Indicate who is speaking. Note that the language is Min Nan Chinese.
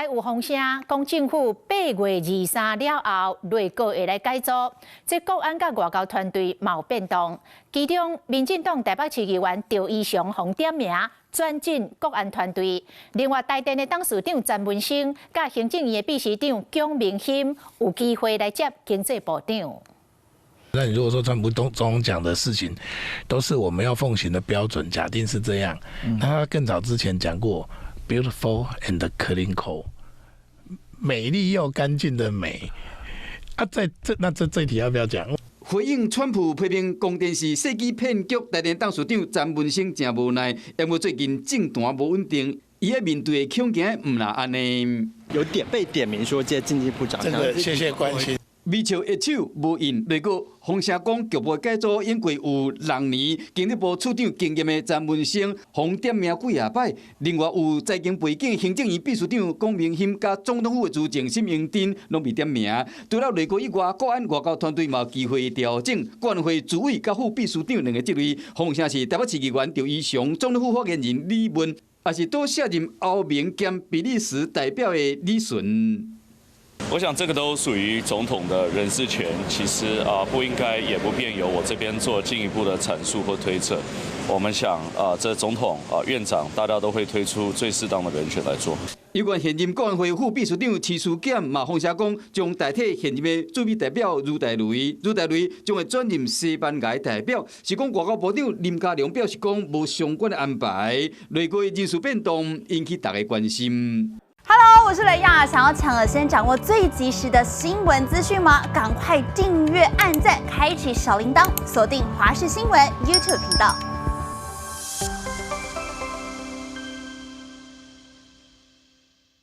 Speaker 1: 來有風聲講政府8月23了後，內閣會來改組，這國安佮外交團隊嘛有變動。其中，民進黨台北市議員趙怡翔予點名轉進國安團隊。另外，台電的董事長詹文生佮行政院的秘書長蔣明欽有機會來接經濟部長。
Speaker 2: 那你如果說川普總統講的事情都是我們要奉行的標準，假定是這樣，他更早之前講過 beautiful and clean coal，美麗又乾淨的美啊，在這那這這題要不要講？
Speaker 3: 回應川普批評光電是世紀騙局，台電董事長詹文生誠無奈，因為最近政壇無穩定，伊愛面對的恐驚毋若按呢。
Speaker 4: 有點被點名說接經濟部長，
Speaker 2: 這個謝謝關心。
Speaker 3: 微笑握手無應，內閣風聲講局部改組，應該有六年經濟部處長經驗的詹文生，予點名幾仔擺。另外有財經背景行政院秘書長龔明鑫佮總統府的資政沈榮津攏被點名。除了內閣以外，國安外交團隊嘛有機會調整，國安會主委佮副秘書長兩个職位。風聲是台北市議員趙怡翔、總統府發言人李文，也是拄卸任歐盟兼比利時代表的李順。
Speaker 5: 我想這個都屬於總統的人事權，其實啊不應該也不便由我這邊做進一步的闡述或推測。我們想啊，這總統啊院長大家都會推出最適當的人選來做。
Speaker 3: 有關現任國安會副秘書長徐書儉嘛，風聲講將代替現任的駐美代表余大雷，余大雷將會轉任西班牙代表。是講外交部長林佳龍表示講無相關的安排，內閣人事變動引起大家關心。
Speaker 6: Hello，我是雷亞，想要搶先掌握最及時的新聞資訊嗎？趕快訂閱、按讚、開啟小鈴鐺，鎖定華視新聞 YouTube 頻道。